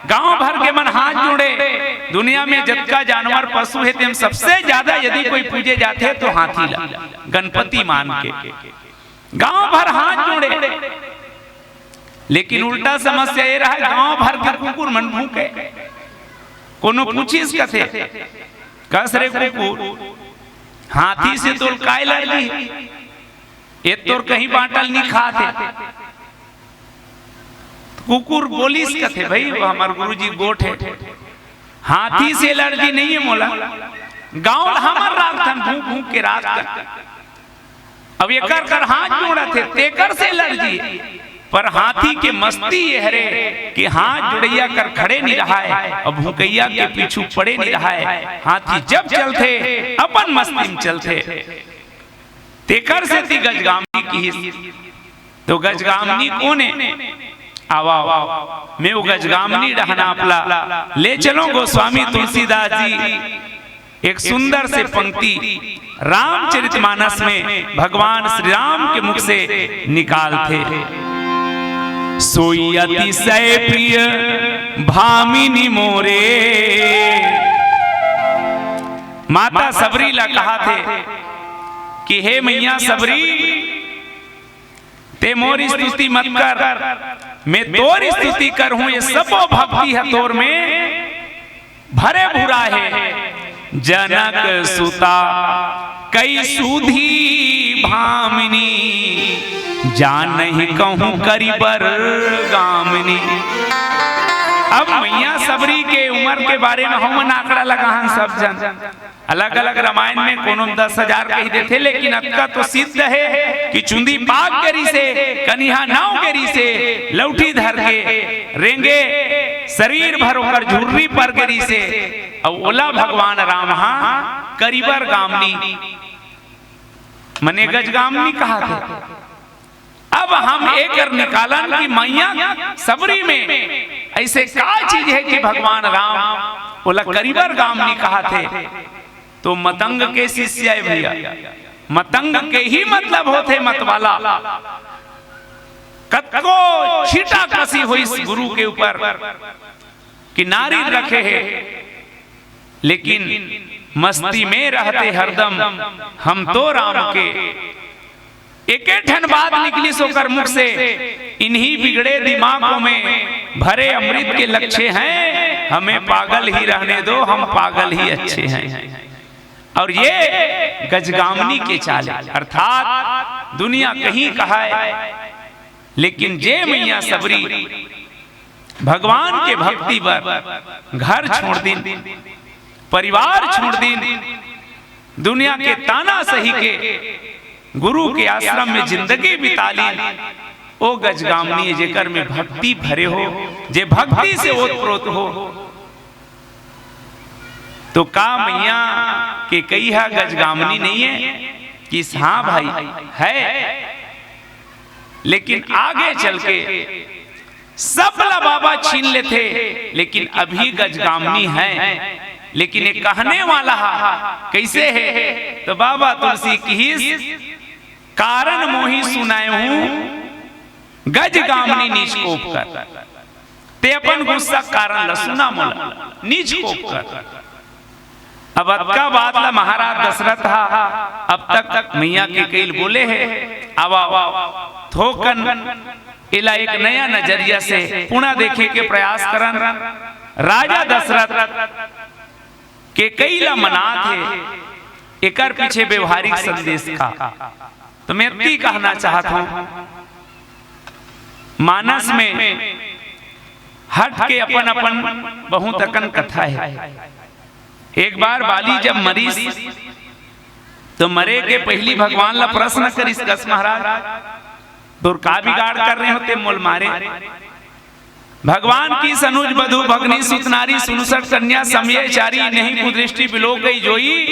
गांव भर के मन हाथ जोड़े, दुनिया में जतका जानवर पशु हे, तेम सबसे ज्यादा यदि कोई पूजे जाथे, तो हाथी ला गणपति मान के गांव भर हाथ जोड़े। लेकिन उल्टा समस्या ये रहय, गांव भर के कुकुर मन भूंके। कोनो पूछिस कथे, कस रे कुकुर, हाथी से तोल काय लड़ ली? ए तोर कहीं बांटल नइ खात हे। कुकुर बोलिस कथे, भाई, वो हमर गुरुजी गोठ हे, हाथी से एलर्जी नइ हे मोला। गांव ल हमर राखथन, भूंक भूंक के राखथन। अब एकर कर हाथ जोड़त हे, तेकर से एलर्जी हे। पर हाथी के मस्ती ये हरे कि हाथ जोड़इया कर खड़े नइ रहय, अब भूंकइया के पीछू पड़े नइ रहय। हाथी जब चलथे, अपन मस्ती में चलथे। तेकर सेती गजगामिनी किहिस। तो गजगामिनी कोन ए? आवा, आवा। मैं वो गजगामिनी डहन आप ला ले चलूं। गोस्वामी तुलसीदास जी एक सुंदर से पंक्ति रामचरितमानस में भगवान श्री राम के मुख से निकालथे। सोई अतिशय प्रिय भामिनी मोरे। माता सबरी ला कहाथे कि हे मैया सबरी, तें मोर स्तुति मत कर, मैं तोर स्तुति करहूं। ये सबो भक्ति ह तोर में भरे भुराय हे। जनक सुता कई सुधी भामिनी, जानहि कहूं करिबर गामिनी। अब मैया सबरी के उमर के बारे में हमन आंकड़ा लगाहन सब जन। अलग-अलग रामायण में कोनो दस हजार कहि देथे, लेकिन अतका तो सिद्ध हे कि चुंदी पाग गे रिहिसे, कनिहा नाव गे रिहिसे, लौठी धर के रेंगे, शरीर भर ओकर झुर्री पर गे रिहिसे, अउ ओला भगवान राम हा करिबर गामिनी, मने गजगामिनी कहाथे। अब हम एकर निकालन कि मइया सबरी में ऐसे का चीज हे कि भगवान राम ओला करिबर गामनी कहाथे। तो मतंग के शिष्य हे भइया, मतंग के ही मतलब होथे मतवाला। कतको छीटा कसी होइस गुरु के ऊपर कि नारी रखे हे, लेकिन मस्ती में रहते हरदम हम तो राम के। एके ठन बात निकलिस ओकर मुख से, इन्हीं बिगड़े दिमागों में भरे अमृत के लच्छे हैं, हमें पागल ही रहने दो, हम पागल ही अच्छे हैं। और ये गजगामनी के चाल हे, अर्थात दुनिया कहीं कहाय, लेकिन जे मइया सबरी भगवान के भक्ति बर घर छोड़ दिन, परिवार छोड़ दिन, दुनिया के ताना सही के गुरु के आश्रम में जिंदगी बिता लीन, ओ गजगामनी हे, जेकर में भक्ति भरे हो, जे भक्ति से ओतप्रोत हो। तो का मइया केकई ह गजगामनी नइ हे? किस हाँ भाई, हे, लेकिन आगे चल के सब ला बाबा छीन लेथे, लेकिन अभी गजगामनी हे। लेकिन ये कहने वाला हा कइसे हे? तो बाबा तुलसी किहिस, "कारण मोहि सुनाएहूँ गजगामनी निज कोप कर।" ते अपन गुस्सा कारण ल सुना मोला, निज कोप कर। अब अतका बात ला महाराज दशरथ हा अब तक मइया केकई ल बोले हे। आवा, आवा, थोकन एला एक नया नजरिया से पुनः देखे के प्रयास करन। राजा दशरथ केकई ला मनात हे, एकर पीछे व्यवहारिक संदेश का। तो मैं अतकी कहना चाहत हूं, मानस में हट के अपन अपन बहुत अकन कथा हे। एक बार बाली जब मरिस, तो मरे के पहिली भगवान ला प्रश्न करिस, "कस महाराज, तोर का बिगाड़ कर रहे हो, ते मोल मारे?" भगवान किहिस, "अनुज बधु भगनी सुत नारी सुनुसट कन्या समये चारी, इनहीं कुदृष्टि बिलोक गई जोई,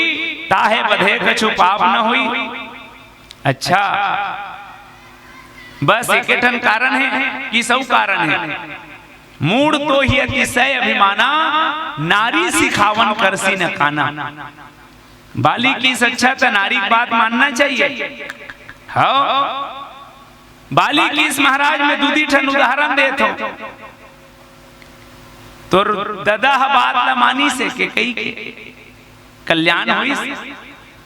ताहे बधे कछु पाप न होई।" अच्छा, बस एके ठन कारण हे कि सौ कारण हे? मूढ़ तो ही अतिशय अभिमाना, नारी सिखावन करसी न काना। बाली किहिस, "अच्छा, त नारी के बात मानना चाहिए।" हव, बाली किहिस, "महाराज, मैं दूधी ठन उदाहरण देत हूं, तोर ददा ह बात ला मानिस हे केकई के, कल्याण होइस,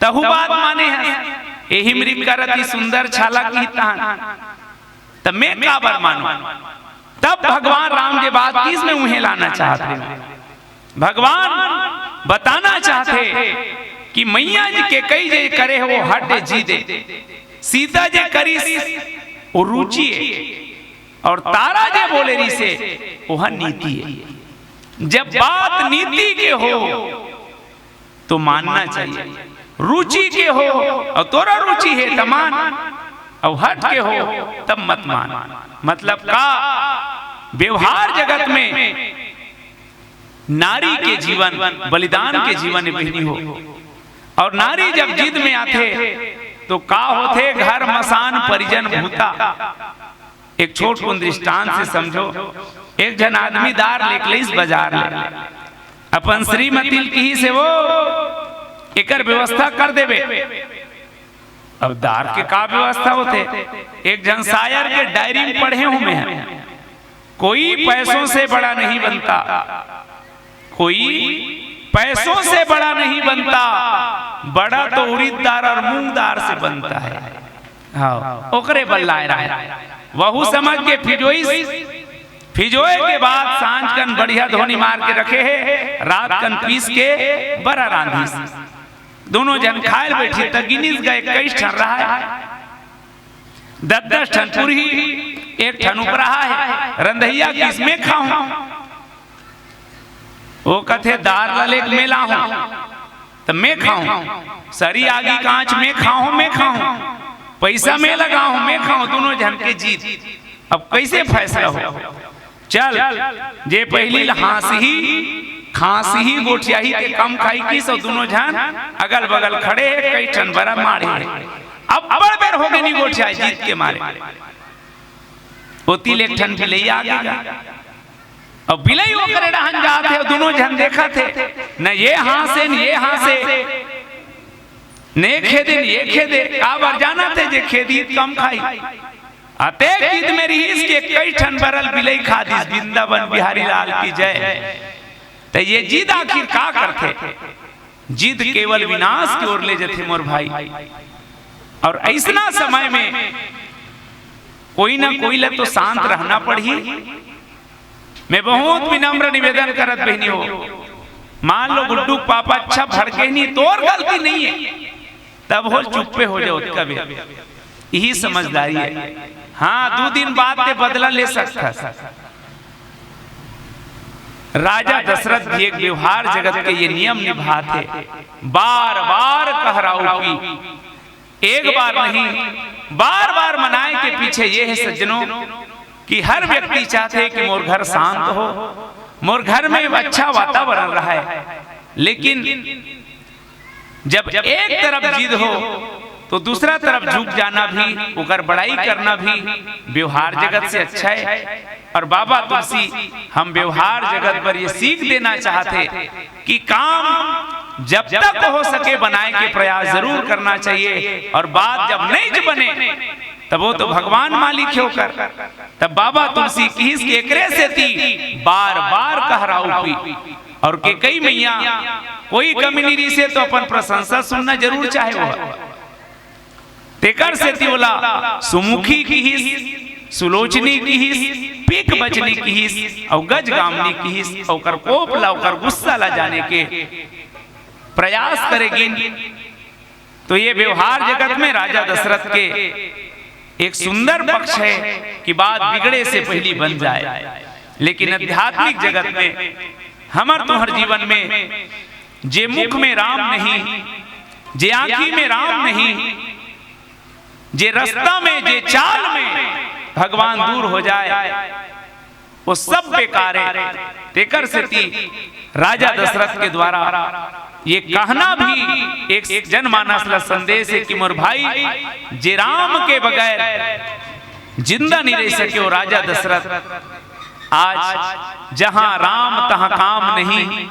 तहू बात माने हस, एही मृग करत ही सुंदर छाला की तहन, त मैं काबर मानूं?" तब भगवान राम जे बात किहिस, मैं उहें लाना चाहत हूं। भगवान बताना चाहथे कि मइया जी केकई जे करे हे, वो हट जिद ए, सीता जे करिस, वो रुचि ए, और तारा जे बोले रिहिसे, वो ह नीति ए। जब बात नीति के हो, तो मानना चाहिए। रुचि के हो, अउ तोरा रुचि हे, त मान, अउ हट के हो, तब मत मान। मतलब का, व्यवहार जगत में नारी के जीवन बलिदान के जीवन ए बहिनी हो। अउ नारी जब जिद में आथे, तो का होथे, घर मसान परिजन भूता। एक छोटकुन दृष्टांत से समझो, एक झन आदमी दार लेके लइस बजार ले, अपन श्रीमती ल किहिस हे, "वो एकर व्यवस्था कर देबे।" अब दार के का व्यवस्था होथे? एक झन शायर के डायरी में पढ़े हूं मैं, "कोई पैसों से बड़ा नहीं बनता, कोई पैसों से बड़ा नहीं बनता, बड़ा तो उड़ीद दार और मूंग दार से बनता है।" हां, ओकरे बर लाय रहे, वहू समझ के फिजोइस। फिजोय के बाद सांझ कन बढ़िया धोनी मार के रखे हे, रात कन पीस के बरा रांधिस। दूनों झन खाय ल बैठिस त गिनिस गा, इक्कीस ठन रहा हे, दस दस ठन पुरही, एक ठन उपराहा हे। रंधइया किहिस, "मैं खाहूं।" वो कथे, "दार ला लेके मैं लाहूं, त मैं खाहूं। सरी आगी कांच मैं खाहूं, मैं खाहूं। पैसा मैं लगाहूं, मैं खाहूं।" दूनों झन के जिद। अब कइसे फैसला हो? चल, जे पहिली ल हांसही, खांसही, गोठियाही, ते कम खाही किहिस, अउ दूनों झन अगल-बगल खड़े हे, कई ठन बरा माढ़े हे। अब अब्बड़ बेर होगे नी गोठियाय, जिद के मारे। ओती ले एक ठन बिलई आगे गा। अब बिलई ओकरे डहन जात हे, दुनों झन देखत हे, न ये हाँसे, न ये हाँसे, न ये खेदे, न ये खेदे, काबर जानत हे, जे खेदी त कम खाही। अतेक जिद में रिहिस के कई ठन बरल बिलई खा दिस। वृंदावन बिहारी लाल की जय। त ये जिद आखिर का करथे? जिद केवल विनाश के ओर ले जथे मोर भाई। और अइसना समय में कोई ना कोई ला तो शांत रहना पड़ही। मैं बहुत विनम्र निवेदन करत बहिनी हो, मान लो गुड्डू के पापा अच्छा भड़के नहीं, तोर गलती नहीं है, तब हो चुप्पे हो जाओ कभी, यही समझदारी है। हाँ, दो दिन बाद ते बदला ले सकता। राजा दशरथ भी एक व्यवहार जगत के ये नियम निभात हे, बार बार कहराऊ पी, एक बार नहीं, बार बार मनाए के पीछे ये है सज्जनों कि हर व्यक्ति चाहते कि मोर घर शांत हो, मोर घर में अच्छा वातावरण रहे, लेकिन जब एक तरफ जिद हो तो दूसरा तरफ झुक जाना भी, ओकर बड़ाई करना भी व्यवहार जगत से अच्छा है। और बाबा तुलसी हम व्यवहार जगत पर ये सीख देना चाहते कि काम जब तक हो सके बनाए के प्रयास जरूर करना चाहिए, और बात जब नहीं बने तब वो तो भगवान मालिक है ओकर। तब बाबा तुलसी किहिस के एकरे सेती बार बार कहराऊ पी, और के कई मैया कोई कमी नहीं रहिसे तो अपन प्रशंसा सुनना जरूर चाहे वो। तेकर सेती ओला सुमुखी किहिस, सुलोचनी किहिस, पीक बचनी किहिस, अउ गजगामनी किहिस, अउ ओकर कोप ला, ओकर गुस्सा ला जाने के प्रयास करे गिन। तो ये व्यवहार जगत में राजा दशरथ के एक सुंदर पक्ष है कि बात बिगड़े से पहली बन जाए, लेकिन आध्यात्मिक जगत में हमर तुहर जीवन में जे मुख में राम नहीं, जे आँखी में राम नहीं, जे रास्ता में, जे चाल में भगवान दूर हो जाए, वो सब बेकार है। तेकर सेती राजा दशरथ के द्वारा ये कहना भी एक जनमानस ला संदेश है कि मोर भाई, जे राम के बगैर जिंदा नहीं रह सके, वो राजा दशरथ। आज जहां राम तहां काम नहीं,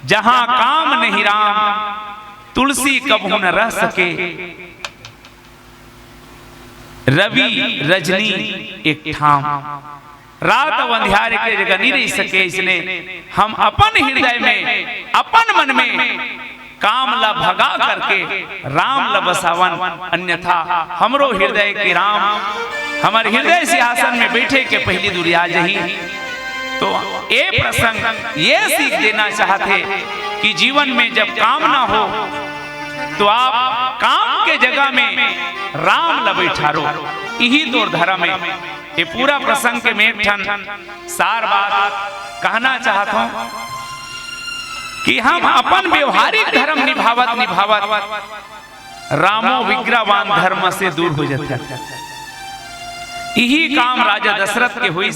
जहां काम नहीं राम, तुलसी कबहू न रह सके। रवि रजनी एक ठाम, रात अउ अंधियार के जगह नहीं रह सके। इसने हम अपन हृदय में, अपन मन में काम ला भगा करके राम ला बसावन, अन्यथा हमरो हृदय के राम हमर हृदय सिंहासन में बैठे के पहली दुरिया जही। तो ये प्रसंग ये सीख देना चाहते कि जीवन में जब काम ना हो तो आप काम के जगह में राम ला बैठारो, यही तोर धर्म है। ये पूरा प्रसंग के मैं एक ठन सार बात कहना चाहत हूँ कि हम अपन व्यवहारिक धर्म निभावत निभावत रामो विग्रहवान धर्म से दूर हो जाते। यही काम राजा दशरथ के हुई।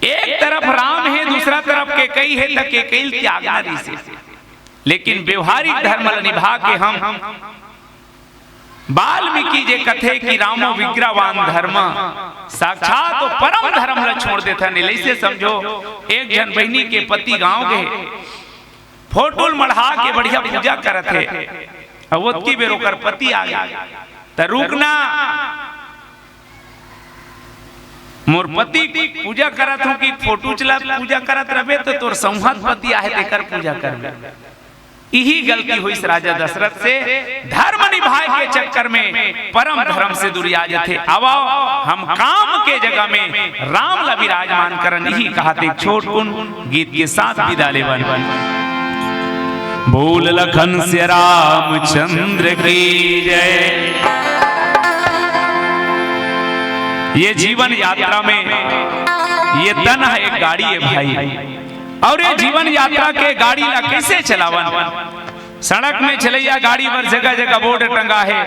एक तरफ राम है, दूसरा तरफ केकई है, त केकई ल त्यागना रहिसे। लेकिन व्यवहारिक धर्म ल निभा के हम वाल्मीकि जे कथे कि रामो विग्रहवान धर्म, साक्षात वो परम धर्म ल छोड़ देथन। लइसे समझो, एक झन बहिनी के पति गांव गे, फोटो ल मढ़ा के बढ़िया पूजा करत हे, अउ ओतकी बेर ओकर पति आ गे, त रुकना, मोर पति पूजा करत हूँ कि फोटो चला पूजा करत रहे तो तोर संहत पति आहे तेकर पूजा करबे। यही गलती हुई राजा दशरथ से, धर्म निभाए के चक्कर में परम धर्म से दुरिया जथे। आवा हम काम के जगह में राम ला विराजमान करन, यही कहत एक छोट कुन गीत के साथ विदा लेवन। बोल लखन से रामचंद्र की जय। ये जीवन यात्रा में ये तन है एक गाड़ी है भाई, और ये जीवन यात्रा के गाड़ी ला कैसे चलावन? सड़क में चलैया गाड़ी पर जगह जगह बोर्ड टंगा है,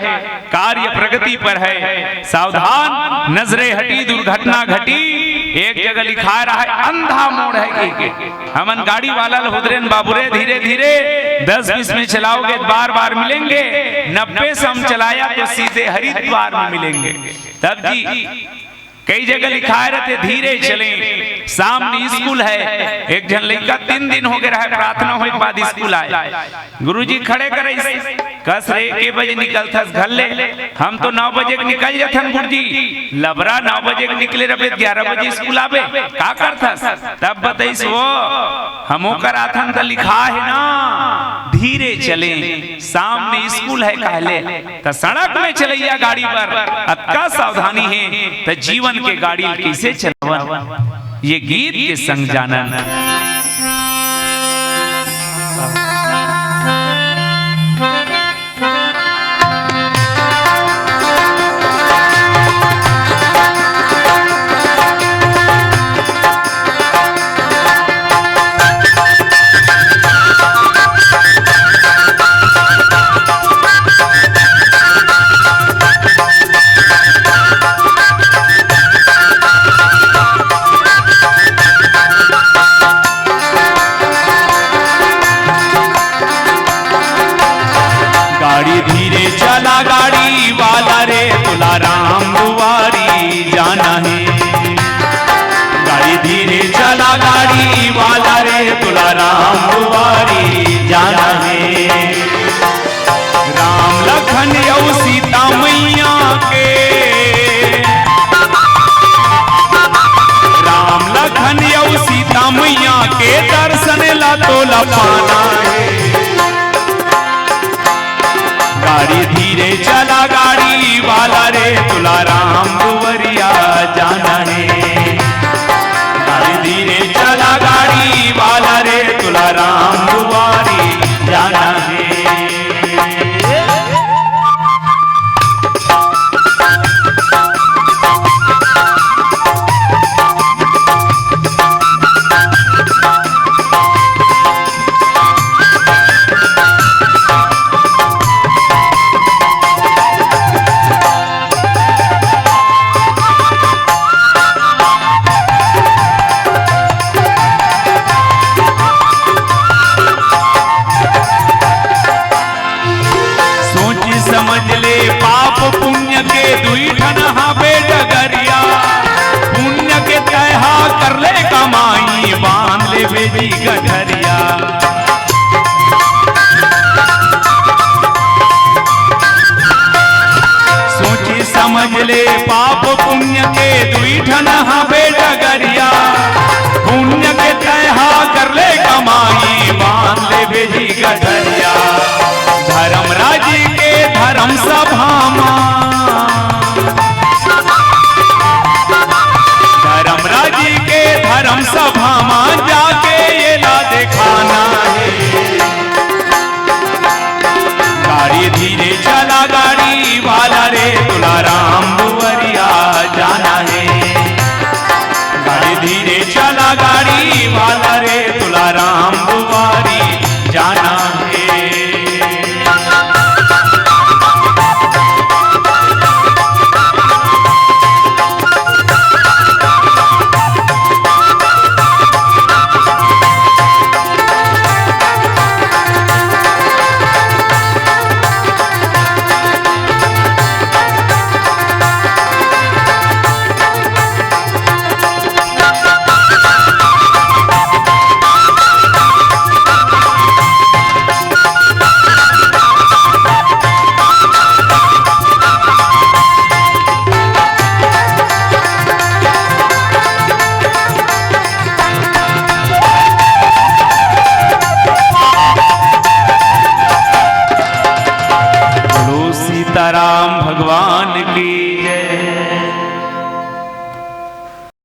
कार्य प्रगति पर है, सावधान, नजरे हटी, दुर्घटना घटी। एक जगह लिखा रहा है, अंधा मोड़ है कि हमन गाड़ी वाला ल हुदरेन बाबू रे, धीरे धीरे, दस बीस में चलाओगे तो बार बार मिलेंगे, नब्बे से हम चलाया तो सीधे हरिद्वार में मिलेंगे। तब जी कई जगह लिखाय रथे, "धीरे चलें, सामने स्कूल है।" एक झन लइका तीन दिन हो गे रहय, प्रार्थना होय के बाद स्कूल आय। गुरुजी खड़े करइस, कस, "रे, के बजे निकलथस घर ले?" "हम तो नौ बजे के निकल जथन गुरुजी।" "लबरा, नौ बजे के निकले रबे, ग्यारह बजे स्कूल आबे, का करथस?" तब बतइस वो, "हम ओकर आथन त लिखा हे ना, धीरे चलें, सामने स्कूल है कहले।" त सड़क में चलइया गाड़ी बर अतका सावधानी हे, त जीवन के गाड़ी ल कइसे चलावन? ये गीत के संग जानन। गाड़ी धीरे चला गाड़ी वाला रे, तोला राम दुआरी जाना हे। गाड़ी धीरे चला गाड़ी वाला रे, तोला राम दुआरी जाना हे। राम लखन अउ सीता मैया के, राम लखन अउ सीता मैया के दर्शन ला तोला पाना हे।